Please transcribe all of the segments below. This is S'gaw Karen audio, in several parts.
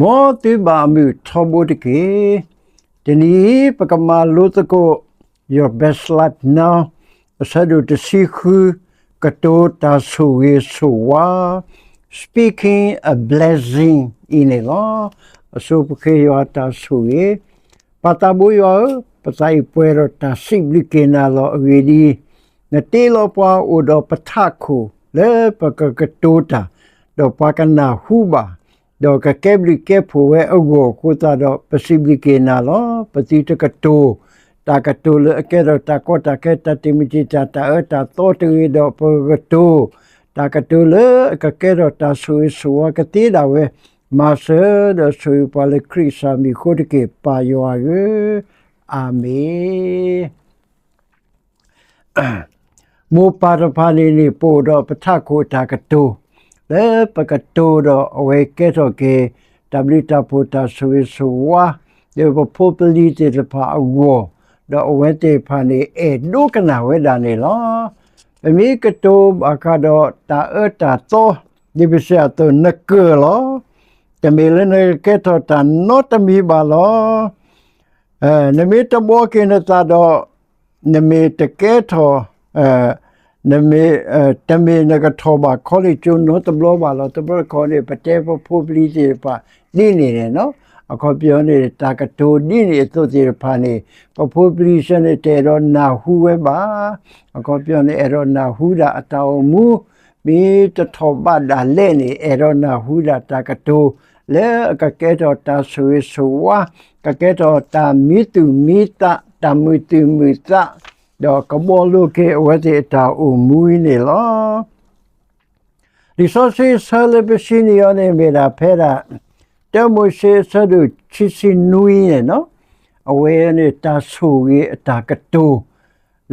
မ်သုဘၣ်အမုာ်ထီဘိတက့ၢ်. တနံၤအံၤ ပကမၤလိသကိး Your Best Life Now အဆၢဒိၣ်တဆံဃု, ကတိၤတၢ်ဆိၣ်ဂ့ၤဆိၣ်ဝါ, Speaking a Blessing အံၤန့ၣ်လီၤ. အဆိပဃ့ယွၤတၢ်ဆိၣ်ဂ့ၤ, ပၢ်သးဘိယွၤဧၢ, ပသးအံၤပှဲၤဒီးတၢ်စံးဘျုးက့ၤနၤလီၤ. အဂ့ၢ်ဒ်အံၤ, နတ့လီၤပှၤအိၣ်ဒီးပထးခိၣ်လၢပကကတိၤတၢ်, ဒီးပှၤကနၢ်ဟူဘၣ် ဒီးကကဲဘျုးကဲဖှိၣ်ဝဲအဂီၢ်အဃိသတးဒီး ပစံးဘျုးက့ၤနၤလီၤ. ပသုတကတိၤ တၢ်ကတိၤလၢအကဲထီၣ်တၢ်ကီတၢ်ခဲ တၢ်တမုာ်တံာ်တာ် တၢ်အၢတၢ်သီတဂ့ၤဒီး ပကကတိၤ တၢ်ကတိၤလၢအကကဲထီၣ်တၢ်ဆိၣ်ဂ့ၤဆိၣ်ဝါကသ့ဒၣ်ဝဲ, မၤစၢၤဒီးဆိၣ်ဂ့ၤပှၤလၢခရံာ်ကစၢ်မံၤအဃိတက့ၢ် ပၢ်ယွၤဧၢ, အၤမ့ၣ်. မိၢ်ပၢ်တဖၣ်န့ၣ်န့ၣ် ပအိၣ်ဒီးပထးခိၣ်အတၢ်ကတိၤ လၢပကတိၤဒီးအဝဲကဲထီၣ်က့ၤ တၢ်ဘျုးတၢ်ဖှိၣ်တၢ်ဆိၣ်ဂ့ၤဆိၣ်ဝါ လၢပဖိပလံၤသ့ၣ်တဖၣ်အဂီၢ်, ဒီးအဝဲသ့ၣ်တဖၣ်န့ၣ် အဲၣ်ဒိကနၣ်ဝဲဒၣ်န့ၣ်လီၤ. ပမ့ၢ်ကတိၤဘၣ်ဃးဒီးတၢ်အၢတၢ်သီ ဒ်ပစံးအသိး နကၢၢ်လီၤ. တမ့ၢ်လၢနကကဲထီၣ်တၢ်နီတမံၤဘၣ်လီၤ. နမ့ၢ်တဘှီက့ၤနသးဒီး နမ့ၢ်တကဲထီၣ် နမ့ၢ် တမ့ၢ်နကထီၣ်ဘၣ် college ကၠိနီတဘျီဘၣ်လီၤ. တဘျီတခီၣ်န့ၣ် ပတဲပဖိပလံၤသ့ၣ်တဖၣ်ဒ်န့ၣ်န့ၣ်လီၤ. အခီပညီန့ၣ် တၢ်ကတိၤဒ်န့ၣ်အသိးသ့ၣ်တဖၣ်န့ၣ် ပဖိပလံၤစ့ၢ်န့ၣ် တအဲၣ်ဒိးနၢ်ဟူဝဲဘၣ်. အခီပညီန့ၣ် အဲၣ်ဒိးနၢ်ဟူဒၣ်အတၢ်အိၣ်မူ, မ့ၢ်တထီၣ်ဘးဒၣ်လဲာ်န့ၣ် အဲၣ်ဒိးနၢ်ဟူဒၣ်တၢ်ကတိၤ လၢအကကဲထီၣ်တၢ်ဆိၣ်ဂ့ၤဆိၣ်ဝါ, ကကဲထီၣ်တၢ်မံသူၣ်မံသး တၢ်မုာ်သူၣ်မုာ်သး, ဒီးကဘီလိက့ၤအဝဲသ့ၣ်အတၢ်အိၣ်မူအံၤန့ၣ်လီၤ. လံာ်စီဆှံအဆၢလၢပစံးန့ၢ်အီၤန့ၣ် မ့ၢ်ဒၣ်ဖဲဒၣ် တၢမိၤၡ့အဆၢဒိၣ်ခံဆံနွံန့ၣ်လီၤ. အဝဲန့ၣ်တၢ်ဆိၣ်ဂ့ၤအတၢ်ကတိၤ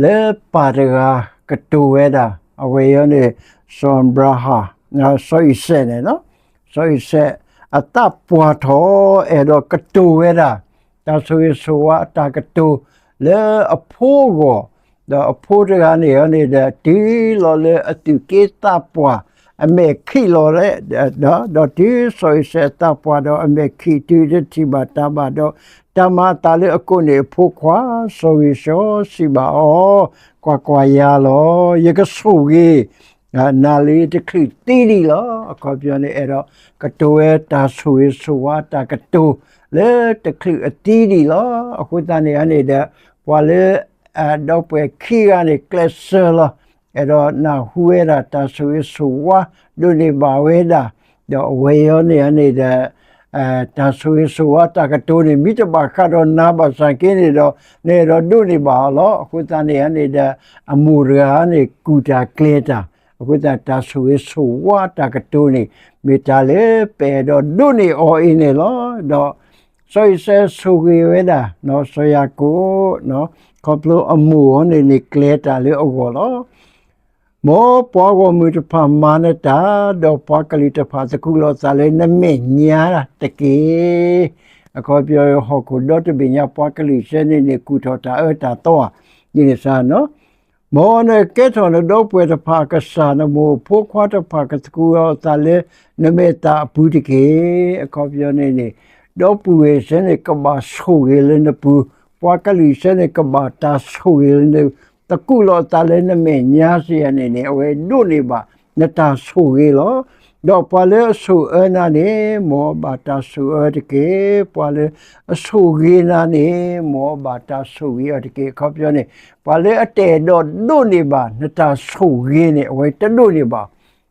လၢပၢ်တဂၤကတိၤဝဲဒၣ် အဝဲအံၤန့ၣ် စီၤအၤဘြၤဟၣ်, စီၤအံၤစဲးန့ၣ်လီၤ. စီၤအံၤစဲး အသးပှၢ်ထီၣ် အဲၣ်ဒိးကတိၤဝဲဒၣ် တၢ်ဆိၣ်ဂ့ၤဆိၣ်ဝါအတၢ်ကတိၤ လၢအဖိအဂီၢ်, ဒီးအဖိတဂၤန့ၣ်န့ၣ်ဒီး တုၤလီၤလၢအသူၣ်က့သးပှၢ် အမဲာ်ခံးလီၤ, ဒီးတုၤစီၤအံၤစဲးအသးပှၢ်ဒီးအမဲာ်ခံးတုၤတထံၣ်ဘၣ်တၢ်ဘၣ်ဒီး တၢ်မၤအသးလၢအကိးန့ၣ်အဖိခွါ စီၤဂံၢ်စီၤစံးဘၣ်အီၤ, ကွၢ်ကွၢ်ယၤလီၤ, ယကဆိၣ်ဂ့ၤ နၤလၢတချုးသံဒံးလီၤ. အခီပညီန့ၣ် အဲၣ်ဒိးကတိၤဝဲတၢ်ဆိၣ်ဂ့ၤဆိၣ်ဝါတၢ်ကတိၤ လၢတချုးအသံဒံးလီၤ. အဃိသတးန့ၣ်န့ၣ်ဒီး ပှၤလၢ ဒီပုၢ်ဝဲၢ်ခံဂၤန့ၣ် ကျဲးစၢးလီၤ. အဲၣ်ဒိးနၢ်ဟူဝဲဒၣ်တၢ်ဆိၣ်ဂ့ၤဆိၣ်ဝါ ဒိးန့ၢ်ဘၣ်ဝဲဒၣ်, ဒီးအဝဲအံၤန့ၣ်န့ၣ်ဒီး တၢ်ဆိၣ်ဂ့ၤဆိၣ်ဝါတၢ်ကတိၤန့ၣ် မ့ၢ်တဘၣ်ဃးဒီးနၤဘၣ်ဆၣ်က့န့ၣ်ဒီး နအဲၣ်ဒိးဒိးန့ၢ်ဘၣ်အီၤလီၤ. အဃိသတးန့ၣ်န့ၣ်ဒီး အမိၢ်တဂၤန့ၣ် ကူၣ်တၢ်ကျဲၤတၢ်, အဃိသတးတၢ်ဆိၣ်ဂ့ၤဆိၣ်ဝါတၢ်ကတိၤန့ၣ် မ့ၢ်တၢ်လၢပအဲၣ်ဒိးဒိးန့ၢ်အီၤအံၤန့ၣ်လီၤ. ဒီး စီၤအံၤစဲးဆိၣ်ဂ့ၤဝဲဒၣ် စီၤယၤကိာ် ခီဖျိအမိၢ်အီၤန့ၣ်န့ၣ် ကျဲၤတၢ်လၢအဂီၢ်လီၤ. မ်ပှၤဂီၢ်မုၢ်တဖၣ်မၤနတၢ်, ဒီးပှၤကလုာ်တဖၣ်သကူးလိာ်သးလၢနမဲာ်ညါတက့ၢ်. အခီပညီ ဟီၣ်ခိၣ်ဒီတဘ့ၣ်ညါ ပှၤကလုာ်စ့ၢ်န့ၣ်န့ၣ် ကူၣ်ထီၣ်တၢ်အၢတၢ်သီဧါ, ဒ်န့ၣ်စ့ၢ်နီၤ. မ်နကဲထီၣ်နဒီပုၢ်ဝဲၢ်တဖၣ်အကစၢ်, နမိၢ်ဖိခွါတဖၣ်ကသကူးလိာ်သးလၢနမဲာ်သၣ်အပူၤတက့ၢ်. အခီပညီန့ၣ်န့ၣ် ဒီပုၢ်ဝဲၢ်စ့ၢ်န့ၣ် ကဘၣ်ဆိၣ်ဂ့ၤလၢနပူၤ, ပှၤကလုာ်စ့ၢ်န့ၣ် ကဘၣ်တၢ်ဆိၣ်ဂ့ၤလၢနပူၤ, သကူးလိာ်သးလၢနမဲာ်ညါစ့ၢ်န့ၣ်န့ၣ် အဝဲဒိးန့ၢ်ဘၣ်နတၢ်ဆိၣ်ဂ့ၤလီၤ. ဒီးပှၤလၢအဆိၣ်အၢနၤန့ၣ် မ်အဘၣ်တၢ်ဆိၣ်အၢတက့ၢ်. ပှၤလၢအဆိၣ်ဂ့ၤနၤန့ၣ် မ်အဘၣ်တၢ်ဆိၣ်ဂ့ၤအီၤတက့ၢ်. အခီပညီန့ၣ် ပှၤလၢအတအဲၣ်ဒိးဒိးန့ၢ်ဘၣ်နတၢ်ဆိၣ်ဂ့ၤန့ၣ် အဝဲတဒိးန့ၢ်ဘၣ်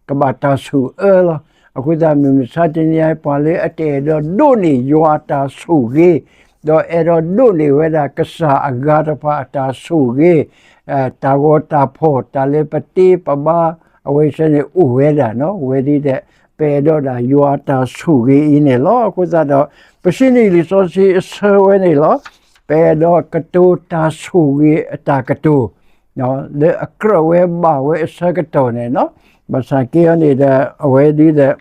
ကဘၣ်တၢ်ဆိၣ်အၢလီၤ. အဃိသတးမုၢ်မဆါတနံၤအံၤ ပှၤလၢအတအဲၣ်ဒိးဒိးန့ၢ်ယွၤအတၢ်ဆိၣ်ဂ့ၤ, ဒီးအဲၣ်ဒိးဒိးန့ၢ်ဝဲဒၣ်ကစၢ်အဂၤတဖၣ်အတၢ်ဆိၣ်ဂ့ၤ, တၢ်ဂီၤတၢ်ဖီၣ် တၢ်လၢပတ့ပဘါ အဝဲစ့ၢ်န့ၣ်အိၣ်ဝဲဒၣ်နီၤ, ဝဲဒ်ဒီး ပအဲၣ်ဒိးဒၣ်ယွၤအတၢ်ဆိၣ်ဂ့ၤအံၤန့ၣ်လီၤ. အဃိသတးဒီး ပစံးန့ၢ်လံာ်စီဆှံအဆၢဝဲန့ၣ်လီၤ. ပအဲၣ်ဒိးကတိၤတၢ်ဆိၣ်ဂ့ၤအတၢ်ကတိၤ လၢအကြၢးဝဲဘၣ်ဝဲအဆၢကတီၢ်န့ၣ်နီၤ, ဘၣ်ဆၣ်က့အီၤန့ၣ်ဒီး အဝဲဒ်ဒီး စီၤ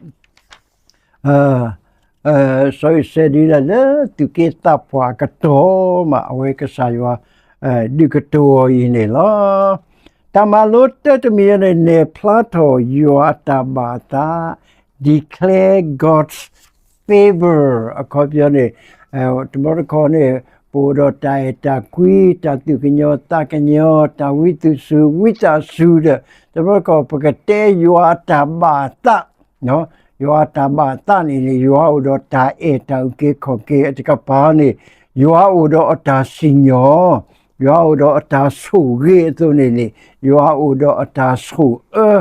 အံၤစဲးဒ်ဒီး လၢသူၣ်က့သးပှၢ်အကတီၢ်မး အဝဲကစၢ်ယွၤ ဒုးကတိၤအီၤအံၤန့ၣ်လီၤ. တၢ်မၤလိတၢ်တမံၤအံၤန့ၣ် နဲၣ်ဖျါထီၣ်ယွၤအတၢ်ဘၣ်အသး, Declare God's favor အခီပညီန့ၣ် တဘျီတခီၣ်န့ၣ် ပအိၣ်ဒီးတၢ်အဲၣ်တၢ်ကွံ တၢ်သူၣ်ကညီၤသးကညီၤ တၢ်ဝံသူၣ်စူၤဝံသးစူၤဒီး တဘျီတခီၣ် ပကတဲယွၤအတၢ်ဘၣ်အသး ယွၤအတၢ်ဘၣ်အသးန့ၣ်န့ၣ် ယွၤအိၣ်ဒီးတၢ်အဲၣ်တၢ်အုၣ်က့ၤခီၣ်က့ၤ အတကပၤန့ၣ် ယွၤအိၣ်ဒီးအတၢ်စံၣ်ညီၣ် ယွၤအိၣ်ဒီးအတၢ်ဆိၣ်ဂ့ၤအသိးန့ၣ်န့ၣ် ယွၤအိၣ်ဒီးအတၢ်ဆိၣ်အၢ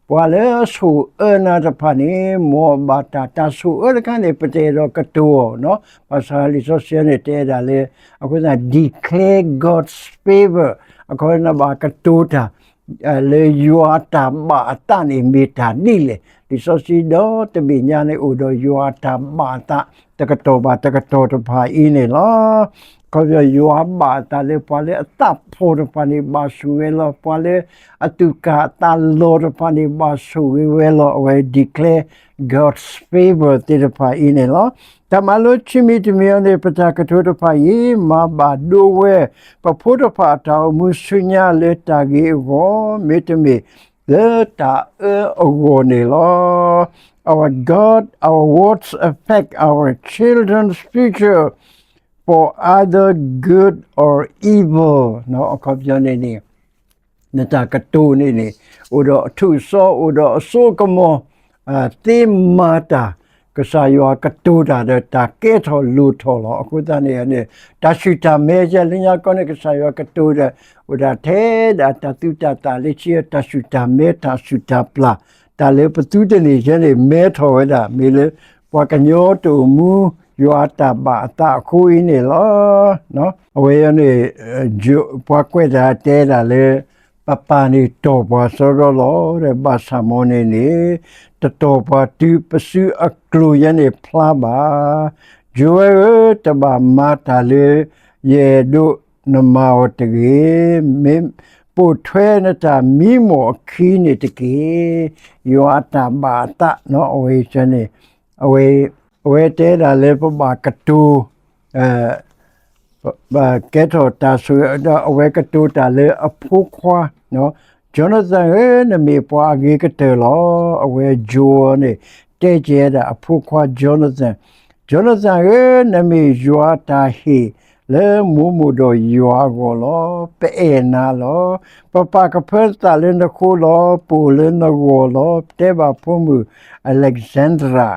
ပှၤလၢအဆိၣ်အၢနၤတဖၣ်န့ၣ် မ်အဘၣ်တၢ် တၢ်ဆိၣ်အၢတခါန့ၣ် ပတအဲၣ်ဒိးကတိၤအီၤနီၤ ဘၣ်ဆၣ်လံာ်စီဆှံန့ၣ် တဲဒၣ်လၢ အဃိသတး declare God's favor အခီပညီနဘၣ်ကတိၤတၢ် လၢယွၤအတၢ်ဘၣ်အသးန့ၣ် မ့ၢ်တၢ်ဒ်လဲၣ်. လံာ်စီဆှံဒီတဘ့ၣ်ညါန့ၣ် အိၣ်ဒီးယွၤအတၢ်ဘၣ်အသး တကတီၢ်ဘၣ်တကတီၢ်တဖၣ်အံၤန့ၣ်လီၤ. အခီပညီယွၤဘၣ်အသးလၢပှၤလၢအသးဖှီၣ်တဖၣ်န့ၣ် ဘၣ်ဆိၣ်ဂ့ၤဝဲလီၤ. ပှၤလၢအသူၣ်ကၢ်အသးလီၤတဖၣ်န့ၣ် ဘၣ်ဆိၣ်ဂ့ၤဝဲလီၤ. အဝဲ declare God's favor သ့ၣ်တဖၣ်အံၤန့ၣ်လီၤ. တၢ်မၤလိခံမံၤတမံၤအံၤန့ၣ် ပတၢ်ကတိၤတဖၣ်အံၤ မၤဘၣ်ဒိဝဲ ပဖိတဖၣ်အတၢ်အိၣ်မူဆူညါလၢတၢ်ဂ့ၤအဂီၢ် မ့တမ့ၢ်လၢတၢ်အၢအဂီၢ်န့ၣ်လီၤ. Our God, our words affect our children's future for either good or evil အခီပညီန့ၣ်န့ၣ် နတၢ်ကတိၤန့ၣ်န့ၣ် အိၣ်ဒီးအထူးအစီ အိၣ်ဒီးအစိကမီၤ သ့မၤတၢ် ကစၢ်ယွၤကတိၤတၢ်ဒီးတၢ်ကဲထီၣ်လိၣ်ထီၣ်လီၤ. အဃိသတးန့ၣ်န့ၣ် တၢ်ဆူၣ်တၢ်မဲ ယဲလၢညါကီန့ၣ် ကစၢ်ယွၤကတိၤဒီး အိၣ်ဒၣ်ထဲဒၣ်တၢ်သူတၢ်သၣ်လၢခံ တၢ်ဆူၣ်တၢ်မဲ တၢ်ဆူၣ်တၢ်ပျၢ် တၢ်လၢပသူတန့ၢ်ယဲန့ၣ် မဲထီၣ်ဝဲဒၣ် မ့ၢ်လၢ ပှၤကညီတအိၣ်မူ ယွၤအတၢ်ဘၣ်အသးအဃိအံၤန့ၣ်လီၤ. အဝဲအံၤန့ၣ် ပှၤကွဲးတၢ်တဲဒၣ်လၢ ပပၢ်န့ၣ်တီၢ်ပှၤစီဒီလီၤဒီး ဘၣ်ဆၣ်မီၤန့ၣ်န့ၣ် တတီၢ်ပှၤတုၤပစုအကျိၤယဲန့ၣ်ဖျါဘၣ်. ယိၤဝဲဧၢ, တဘၣ်မၤတၢ်လၢယအဲၣ်ဒိးနမၤအီၤတဂ့ၤ, မ့ၢ်ပိာ်ထွဲနတၢ်မံမီၢ်အခံန့ၣ်တက့ၢ်. ယွၤအတၢ်ဘၣ်အသးနီၤ အဝဲန့ၣ် အဝဲတဲဒၣ်လၢပဘၣ်ကတိၤ ကဲထီၣ်တၢ်ဆိၣ်ဂ့ၤဒီး အဝဲကတိၤတၢ်လၢအဖိခွါ Jonathan ဧၢ, နမ့ၢ်ပှၤအဂ့ၤကတၢၢ်လီၤ. အဝဲယိၤန့ၣ် တဲကဲဒၣ်အဖိခွါ Jonathan, Jonathan ဧၢ, နမ့ၢ်ယွၤအတၢ်ဟ့ၣ်လၢမိၢ်မိၢ်ဒီးယွၤအဂီၢ်လီၤ. ပအဲၣ်နၤလီၤ. ပပာ်ကဖၢသးလၢနဃိလီၤ. ပအိၣ်လၢနဂီၢ်လီၤ. ပတဲဘၣ်ဖိမုၣ် Alexandra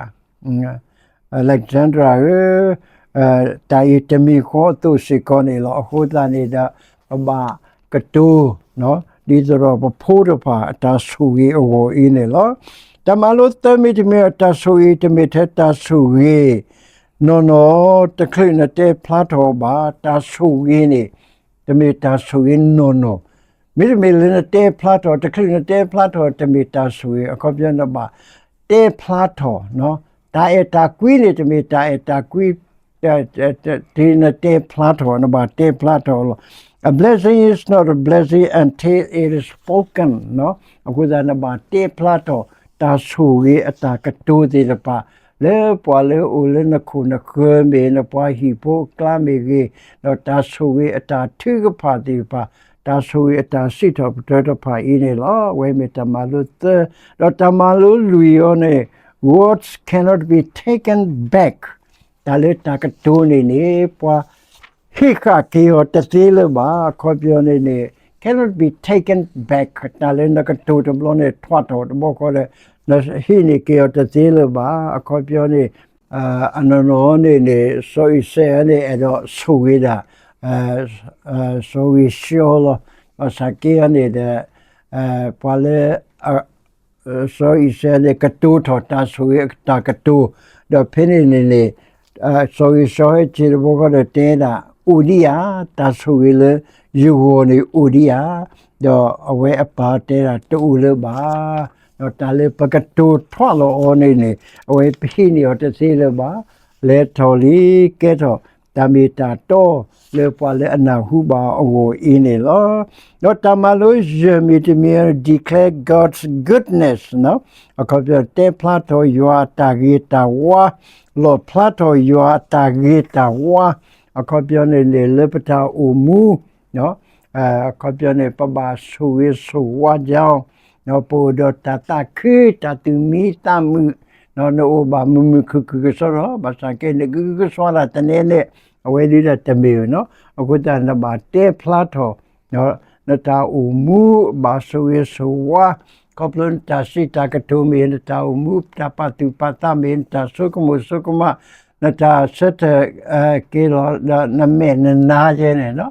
Alexandra ဧၢ, တၢ်အံၤတမံၤဃီအသိးစ့ၢ်ကီးန့ၣ်လီၤ. အဃိသတးန့ၣ်ဒီး ပဘၣ်ကတိၤ ဒ်သိးဒီးပဖိတဖၣ်အတၢ်ဆိၣ်ဂ့ၤအဂီၢ်အံၤန့ၣ်လီၤ. တၢ်မၤလိသၢမံၤတမံၤ တၢ်ဆိၣ်ဂ့ၤတမ့ၢ်ထဲတၢ်ဆိၣ်ဂ့ၤနီၢ်နီၢ်, တချုးနတဲဖျါထီၣ်ဘၣ် တၢ်ဆိၣ်ဂ့ၤန့ၣ် တမ့ၢ်တၢ်ဆိၣ်ဂ့ၤနီၢ်နီၢ်, မ့တမ့ၢ်လၢနတဲဖျါထီၣ် တချုးနတဲဖျါထီၣ် တမ့ၢ်တၢ်ဆိၣ်ဂ့ၤ, အခီပညီနဘၣ်တဲဖျါထီၣ်, တၢ်အဲၣ်တၢ်ကွံန့ၣ် တမ့ၢ်တၢ်အဲၣ်တၢ်ကွံ နတဲဖျါထီၣ် နဘၣ်တဲဖျါထီၣ်လီၤ. A blessing is not a blessing until it is spoken အဃိသတး နဘၣ်တဲဖျါထီၣ် တၢ်ဆိၣ်ဂ့ၤအတၢ်ကတိၤသ့ၣ်တဖၣ် လၢပှၤလၢအိၣ်လၢနခိၣ်နဃၢၤမ့ၢ် နပှၤဟံၣ်ဖိအကျါမ့ၢ်ဂ့ၤ, ဒီးတၢ်ဆိၣ်ဂ့ၤအတၢ်ထုကဖၣ်သ့ၣ်တဖၣ်, တၢ်ဆိၣ်ဂ့ၤအတၢ်စံးထီၣ်ပတြၢၤတဖၣ်အံၤန့ၣ်လီၤ. အဝဲမ့ၢ်တၢ်မၤလိသၢ, ဒီးတၢ်မၤလိလွံၢ်အံၤန့ၣ် words cannot be taken back တၢ်လၢတၢ်ကတိၤန့ၣ်န့ၣ် ပှၤဟံးဃာ်က့ၤအီၤတသ့လၢၤဘၣ်. အခီပညီန့ၣ်န့ၣ် cannot be taken back တၢ်လၢနကတိၤတဘျီန့ၣ် ထွးထီၣ်တဘျီဃီဒီး နဟံးန့ၢ်က့ၤအီၤတသ့လၢၤဘၣ်. အခီပညီန့ၣ် အနီၢ်နီၢ်န့ၣ်န့ၣ် စီၤအံၤစဲးန့ၣ် အဲၣ်ဒိးဆိၣ်ဂ့ၤဒၣ် စီၤဂံၢ်စီလီၤ. ဘၣ်ဆၣ်က့န့ၣ်ဒီး ပှၤလၢ စီၤအံၤစဲးန့ၣ် ကတိၤထီၣ်တၢ်ဆိၣ်ဂ့ၤအတၢ်ကတိၤ, ဒီးဖဲန့ၣ်န့ၣ်န့ၣ် စီၤဂံၢ်စီဟဲက့ၤတဘျီဃီဒီးတဲဒၣ် အိၣ်ဒံးဧါ, တၢ်ဆိၣ်ဂ့ၤလၢယဂီၢ်န့ၣ်အိၣ်ဒံးဧါ, ဒီးအဝဲအပၢ်တဲဒၣ်တအိၣ်လၢၤဘၣ်. ဒီးတၢ်လၢပကတိၤထွးလီၤအီၤန့ၣ်န့ၣ် အဝဲပဟံးန့ၢ်အီၤတသ့လၢၤဘၣ်. လဲၤထီၣ်လံကဲထီၣ် တၢ်မ့ၢ်တၢ်တီလၢပှၤလၢအနၢ်ဟူဘၣ်အဂီၢ်အံၤန့ၣ်လီၤ. ဒီးတၢ်မၤလိယဲၢ်မံၤတမံၤ declare God's goodness အခီပညီ တဲဖျါထီၣ်ယွၤအတၢ်ဂ့ၤတၢ်ဝါ, လီၣ်ဖျါထီၣ်ယွၤအတၢ်ဂ့ၤတၢ်ဝါ, အခီပညီန့ၣ်န့ၣ် လၢပတၢ်အိၣ်မူ အခီပညီန့ၣ် ပဘၣ်ဆိၣ်ဂ့ၤဆိၣ်ဝါက့ၤ, ပအိၣ်ဒီးတၢ်သးခု တၢ်သူၣ်မံသးမုာ် နအိၣ်ဘၣ်မုာ်မုာ်ခုၣ်ခုၣ်ကစီဒီး ဘၣ်ဆၣ်ကဲန့ၣ် ကကဆှီဒၣ်တနဲန့ၣ် အဝဲဒုးဒၣ်တမ့ၢ်ဧါနီၤ. အဃိသတး နဘၣ်တဲဖျါထီၣ် နတၢ်အိၣ်မူ ဘၣ်ဆိၣ်ဂ့ၤဆိၣ်ဝါ ခီဖျိနတၢ်စံးတၢ်ကတိၤမ့ၢ် နတၢ်အိၣ်မူ တၢ်ပာ်သူၣ်ပာ်သးမ့ၢ် နတၢ်ဆိကမိၣ်ဆိကမး နတၢ်ဆၢထၢၣ်က့ၤလီၤ ဒီးနမဲာ်နနါယဲန့ၣ် န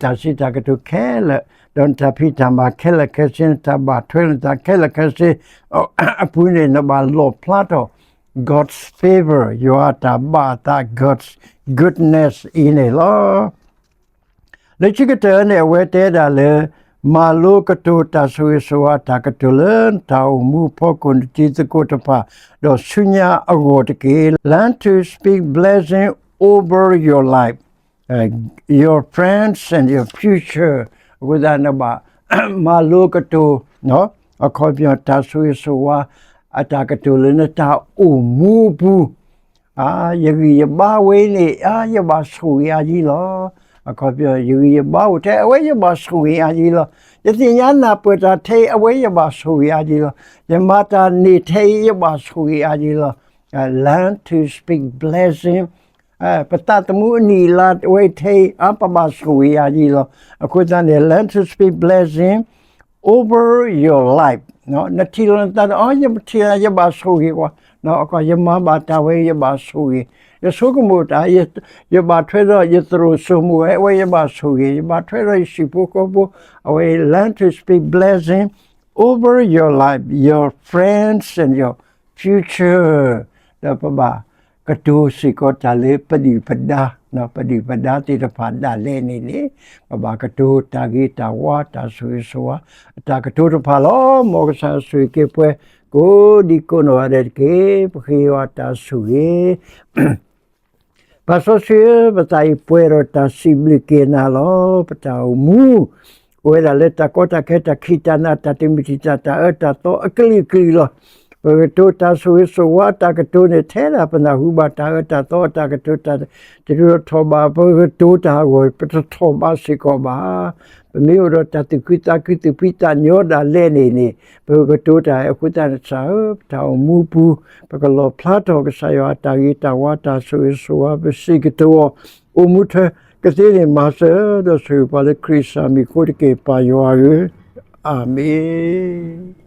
တၢ်စံးတၢ်ကတိၤခဲလၢာ် ဒီးနတၢ်ဖံးတၢ်မၤခဲလၢာ်ခဲဆ့ နတၢ်ဘၣ်ထွဲလိာ်သးခဲလၢာ်ခဲဆ့ အပူၤန့ၣ် နဘၣ်လီၣ်ဖျါထီၣ် God's favor ယွၤအတၢ်ဘၣ်အသး God's goodness အံၤန့ၣ်လီၤ. လၢခံကတၢၢ်န့ၣ် အဝဲတဲဒၣ်လၢ မၤလိကတိၤတၢ်ဆိၣ်ဂ့ၤဆိၣ်ဝါတၢ်ကတိၤလၢနတၢ်အိၣ်မူအဖီခိၣ် နတံၤသကိးတဖၣ် ဒီးဆူညါအဂီၢ်တက့ၢ်. Learn to speak blessing over your life, your friends and your future. အဃိသတး နဘၣ်မၤလိကတိၤ အခီပညီ တၢ်ဆိၣ်ဂ့ၤဆိၣ်ဝါ အတၢ်ကတိၤလၢနတၢ်အိၣ်မူအပူၤ ယဂံၢ်ယဘါဝဲန့ၣ် ယဘၣ်ဆိၣ်ဂ့ၤအါယံလီၤ. အခီပညီ ယဂံၢ်ယဘါအိၣ်ထဲ အဝဲယဘၣ်ဆိၣ်ဂ့ၤအါယံလီၤ. ယသ့ၣ်ညါနၢ်ပၢၢ်တၢ်ထဲအံၤ အဝဲယဘၣ်ဆိၣ်ဂ့ၤအါယံလီၤ. ယမၤတၢ်န့ၢ်ထဲအံၤ ယဘၣ်ဆိၣ်ဂ့ၤအါယံလီၤ. Learn to speak blessing ပသးသမူအနံၣ်အလါဝဲထဲအံၤ အပဘၣ်ဆိၣ်ဂ့ၤအါယံလီၤ. အဃိသတးန့ၣ် learn to speak blessing over your life. နထံၣ်လီၤနသးဒီး အ ယထံၣ်လီၤ ယဘၣ်ဆိၣ်ဂ့ၤကွၢ်, ယမၤဘၣ်တၢ်ဝဲ ယဘၣ်ဆိၣ်ဂ့ၤ, ယဆိကမိၣ်တၢ် ယဘၣ်ထွဲဒီးယသရိာ်စိမိၤဝဲ အဝဲယဘၣ်ဆိၣ်ဂ့ၤ, ယဘၣ်ထွဲဒီးယဟံၣ်ဖိဃီဖိ အဝဲ learn to speak blessing over your life, your friends and your future. ဒီးပဘၣ်ကတိၤစ့ၢ်ကီးတၢ်လၢပဒုၣ်ပဒါ, ပဒုၣ်ပဒါသ့ၣ်တဖၣ်ဒၣ်လဲာ်န့ၣ်န့ၣ် ပဘၣ်ကတိၤတၢ်ဂ့ၤတၢ်ဝါ တၢ်ဆိၣ်ဂ့ၤဆိၣ်ဝါ အတၢ်ကတိၤတဖၣ်လီၤ. မ်ကစၢ်ဆိၣ်ဂ့ၤက့ၤပှၤ ကိးဒံကိးနီၢ်ဂၤဒဲးတက့ၢ်. ပဃ့ယွၤတၢ်ဆိၣ်ဂ့ၤ ပၢ်စီဆှံဧၢ, ပသးအံၤပှဲၤဒီးတၢ်စံးဘျုးက့ၤနၤလီၤ. ပတၢ်အိၣ်မူ အိၣ်ဝဲဒၣ်လၢတၢ်ကီတၢ်ခဲ တၢ်ခံးတၢ်နၤ တၢ်တမုာ်တံာ်တာ် တၢ်အၢတၢ်သီအကလုာ်ကလုာ်လီၤ. ပကတိၤတၢ်ဆိၣ်ဂ့ၤဆိၣ်ဝါအတၢ်ကတိၤန့ၣ် ထဲဒၣ်ပနၢ်ဟူဘၣ်တၢ်အၢတၢ်သီအတၢ်ကတိၤ တၢ်တထီၣ်ဘၣ် ပကတိၤတၢ်အဂီၢ် ပတထီၣ်ဘၣ်စ့ၢ်ကီးဘၣ်. ပမ့ၢ်အိၣ်ဒီးတၢ်သူၣ်ခုသးခု သူၣ်ဖှံသးညီဒၣ်လဲာ်န့ၣ်န့ၣ် ပကတိၤတၢ်အဃိသတးန့ၣ် ကစၢ်ဧၢ, ပတၢ်အိၣ်မူပူၤ ပကလီၣ်ဖျါထီၣ်ကစၢ်ယွၤအတၢ်ဂ့ၤတၢ်ဝါ တၢ်ဆိၣ်ဂ့ၤဆိၣ်ဝါ ပစံးကတိၤအီၤ အိၣ်မူထွဲကသ့န့ၣ် မၤစၢၤဒီးဆိၣ်ဂ့ၤပှၤလၢခရံာ်အမံၤအဃိတက့ၢ် ပၢ်ယွၤဧၢ, အၤမ့ၣ်.